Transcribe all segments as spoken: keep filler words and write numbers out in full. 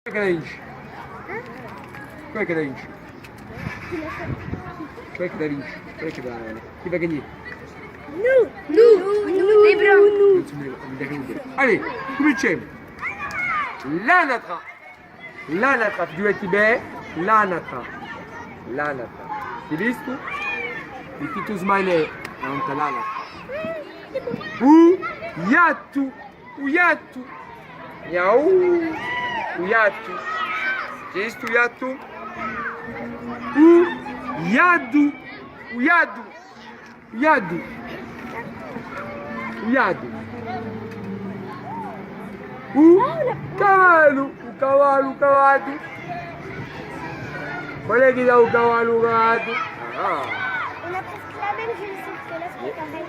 Quale hè chì hà da vincere? Quale hè chì hà da vincere? Quale hè chì hà da vincere? Quale hè chì hà da, chì và à ghjè? Nous. Nous. Nous. Nous. Allez, cuminciemu. L'anatra. L'anatra, figurati bè, l'anatra. L'anatra. Ai vistu? U Titus Mainè, nant'à l'anatra. U ghjattu, u ghjattu. Miau. U ghjattu. Ai vistu u ghjattu? U ghjaddu, u ghjaddu. U ghjaddu. U ghjaddu. U cavallu, u cavallu, u cavallu. Quale hè chì hà u cavallu, u cavallu? Ah. On a presque la même, je le sais, parce que là, c'est pareil.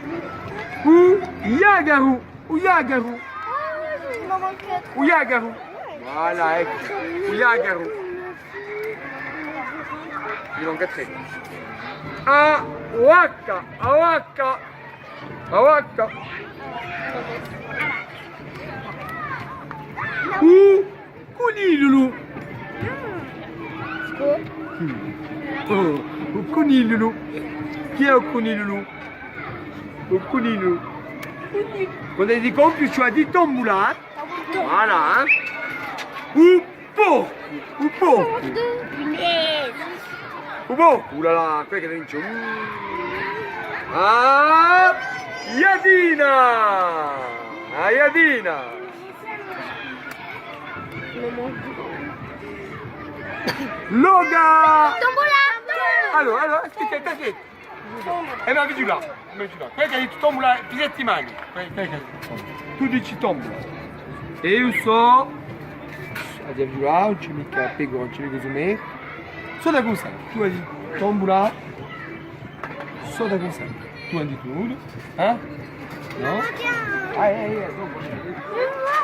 U ghjacaru, u ghjacaru. Ah, il m'en manque trois. U ghjacaru. Voilà, eccu. U ghjacaru. Il manque trois. A vacca, a vacca, a vacca. U cunigliulu. Oh, u cunigliulu. Chì hè u cunigliulu? U cunigliulu. Quandu ti compiu, ci hè di tombula, eh? Voilà, eh? U porcu, u porcu. Punaise. U porcu, uh là là, quale hè chì hà da vincere? Ah, ghjaddina! Ah, ghjaddina! Loga! Tombola! Allora, allora, aspetta, aspetta. Eh, ma avvicina, avvicina. Quale hè chì hà dettu tombula, piglia i mani. Quale, quale hè chì hà dettu tombula? Tù dici tombula. È eiu sò, avvicina, ùn ci hè micca pecora, ùn ci hè micca sumè. Sò da cusì, tù hai dettu tombula. Sò da cusì. Tù hai dettu nulla, eh? Nò? Ah, eh, eh, tombula.